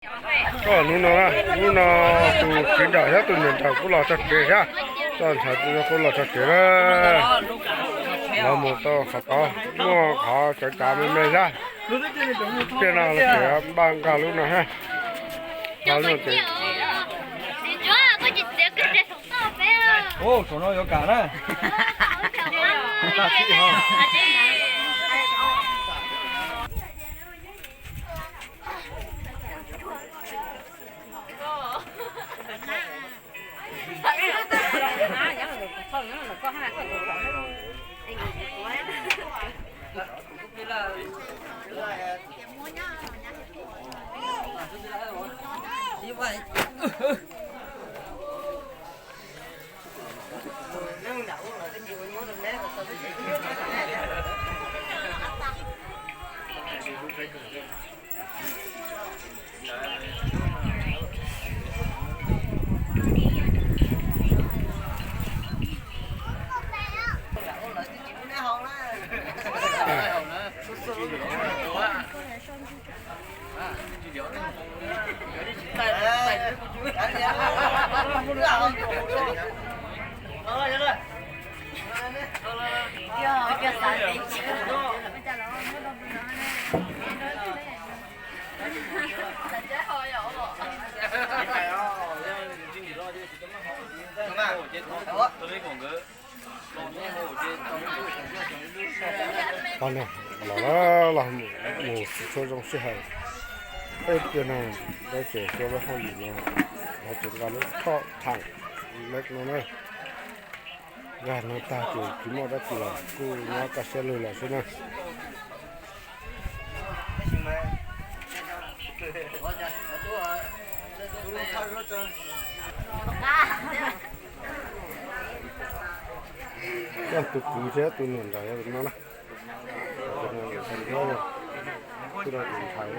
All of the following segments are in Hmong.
Koj hnub no, hnub no tus kwv nraud thiab tus niam nraud kuj los txog tsev thiab. Koj ntxhais kuj los txog tsev na. Los mus tau qhov tod, muaj qhov tsav tsav me me thiab. Tiam no los tsev npaj nqa lub no thiab. Nqa lub no ces Los, los mus txhua zoo sij hawm, peb tus neeg dab tsi tuaj lub hauj lwm no, lawv tseem nqa lub thoj thaam leb no na. Nkag no tag ces tsis muaj dab tsi los kuj nyob kaj siab lug lawm xwb na. Koj tus kwv thiab tus niam nraug yog tus no na. Tus no tus ntxhais.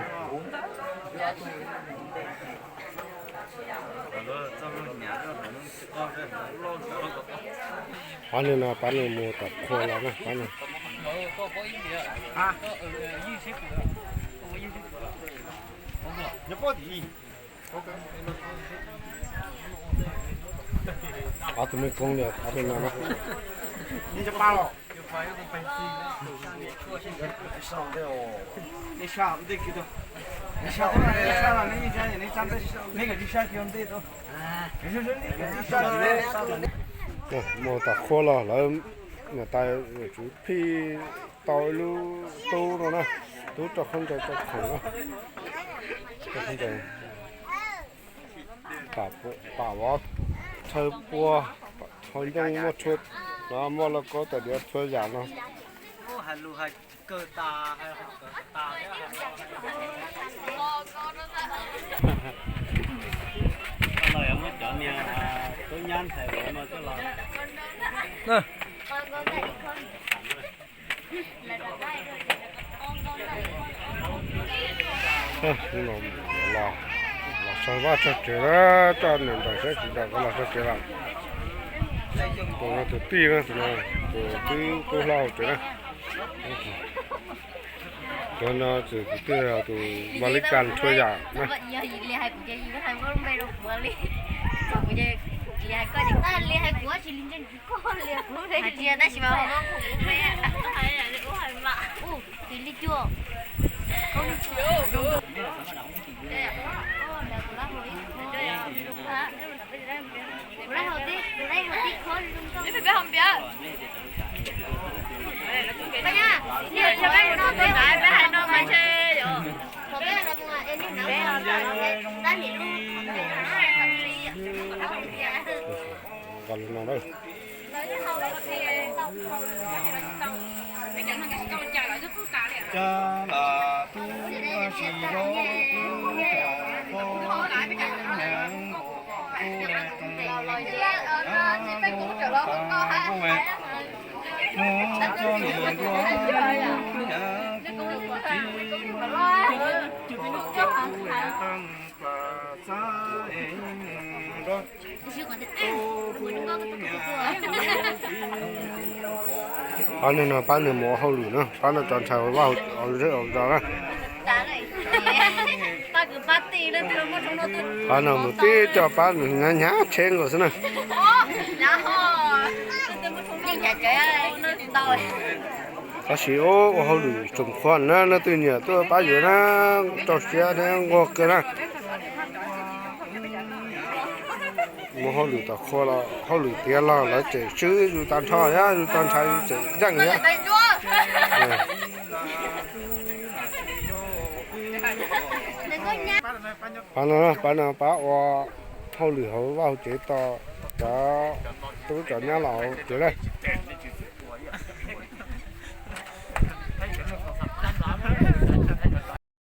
Qhov no pab nws mus tom qhua los na pab nws. Ob tug me koob yog ob tug no na. Mus tom qhua los lawv niam tais tswv phij tau ib lub tub no na, tub rau khaub ncaws rau khoom na. Pam vov, thawj pua, thau ntooj muaj txhua, muaj lauj kaub tais diav txhua yam no. Los txog vaj txog tsev na, coj niam nraug thiab txiv nraug los txog tsev lawm. Tus no tus tij na, tus no tus tub tub hlob hauv tsev na. Tus no tus kwv tij tus Vaj Lib Kas txhua yam na. Pab nws no pab nws mus ua hauj lwm na, pab nws cov ntxhais ua vaj ua tsev na. Pab no mus tib co pab hnyav hnyav tsheb nkaus xwb na. Tab sis ua hauj lwm tsoom qhua na, leej twg nyiam tuaj pab yuav na, rau siab thiab nquag kawg na. Muaj hauj lwm tom qhua los hauj lwm tiav los lawv tseem swb yus tag nrho thiab, yus tag nrho yus tseem yeej thiab. Pab no, pab no pab ua hauj lwm hauv vaj hauv tsev tos cov tub cov nyab los hauv tsev na.